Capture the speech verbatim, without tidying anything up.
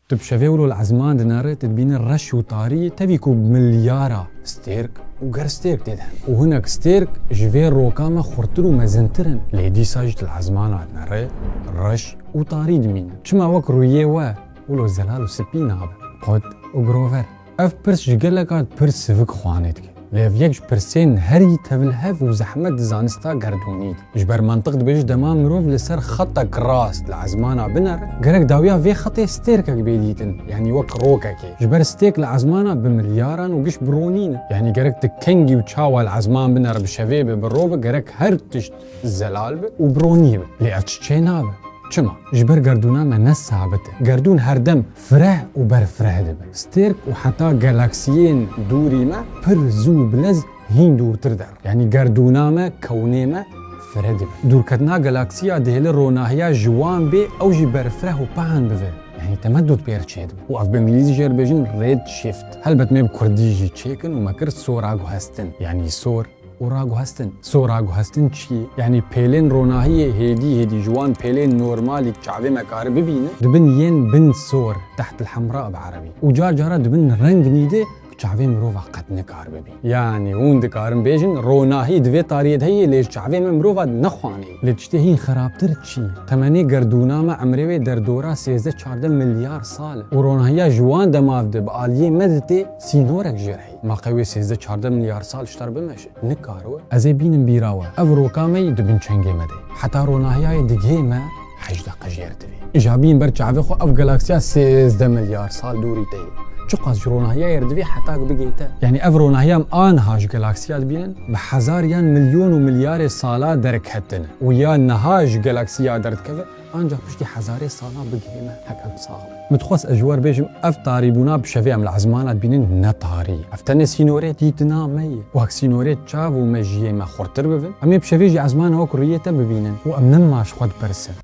Tu bi şevê wilo li ezman dinere, tu dibînî reş û tarî, tevî ku bi milyara stêrk û gerstêrk tê de. Û hinek stêrk ji vê roka me xurtir û mezintir in. Lê dîsa jî tu li ezmana dinere, reş û tarî dimîne. Çima wek rûyê we wilo zelal û spî nabe? Qut û girover. Ev pirs ji geleka pir sivik xwanê dike. Lê ev yek ji pirsên herî tevlihev û zehmet di zanista gerdûnî de. Ji ber mantiq dibêje dema mirov li ser xetek rast li ezmana binere, gerek dawiya vê xetê stêrkek bê dîtin, yanî wek rokekê. Ji ber stêrk li ezmana bi milyaran û giş bi ronî ne. Yanî gerek tu kengî û çawa li ezman binere, bi şevê be, bi ro be, gerek her tişt zelal be û bi ronî be. Lê ev tişt çê nabe. Çima? Ji ber gerdûna me ne sabit e. Gerdûn her dem fireh û berfireh dibe. Stêrk û heta galaksiyên dûrî me pir zû bi lez hîn dûrtir der. Yanî gerdûna me, kewnê me fireh dibe. Dûrketina galaksiya dihêle ronahiya ji wan bê, ew jî berfireh û pehan bive. Yanî temeddût pê re çêdibe. Û ev bi îngilîzî jê re dibêjin red shift. Helbet me bi kurdî jî çêkin û me kir sora guhestin. Yanî sor û raguhestin. Sor raguhestin çi ye? Yanî pêlên ronahiyê hêdî hêdî ji wan pêlên normalî çavê me kare bibîne, dibin yên bin sor, tehtil hemra bi erebî. Û car cara dibin reng nîdê ku çavê mirova qet nikar bibî. Yanî hûn dikarin bêjin ronahî di vê tariyê de heye, lê ji çavê me mirova nexwanê. Lê tiştê hîn xerabtir çi? Temenê gerdûna me emrê wê derdora sêzdeh çardeh milyar sal e. Û ronahiya ji wan dema de bi aliyê me de tê sînorek jê re heye. Ma qey wê sêzdeh çardeh milyar sal ji te re bimeşe? Nikare we. Ez ê bînim bîra we. Ev roka me yî di bin çengê me de. Heta ronahiya yê digihê me hejdeh qijêr divê. Îja bîn ber çavê xwe ev galaksiya sêzdeh milyar sal dûrî te ye. Çiqas ji ronahiya yê re divê heta ku bigihê te? Yanî ev ronahiya em aniha ji galaksiya dibînin, bi hezar yan milyon û milyarê sala derketin. Û ya niha ji galaksiya derdikeve, Ancak piştî hezarê sala bigihê me hek em sax bin. Min dixwest ez ji we re bêjim, ev tarîbûna bi şevê em li ezmana dibînin ne tarî. Ev tenê sînorê dîtina me ye. Wek sînorê çav û mejiyê me xurtir bibin, em ê bi şevê jî ezmana wek rûyê te bibînin û em nema ji xwe dipirsin.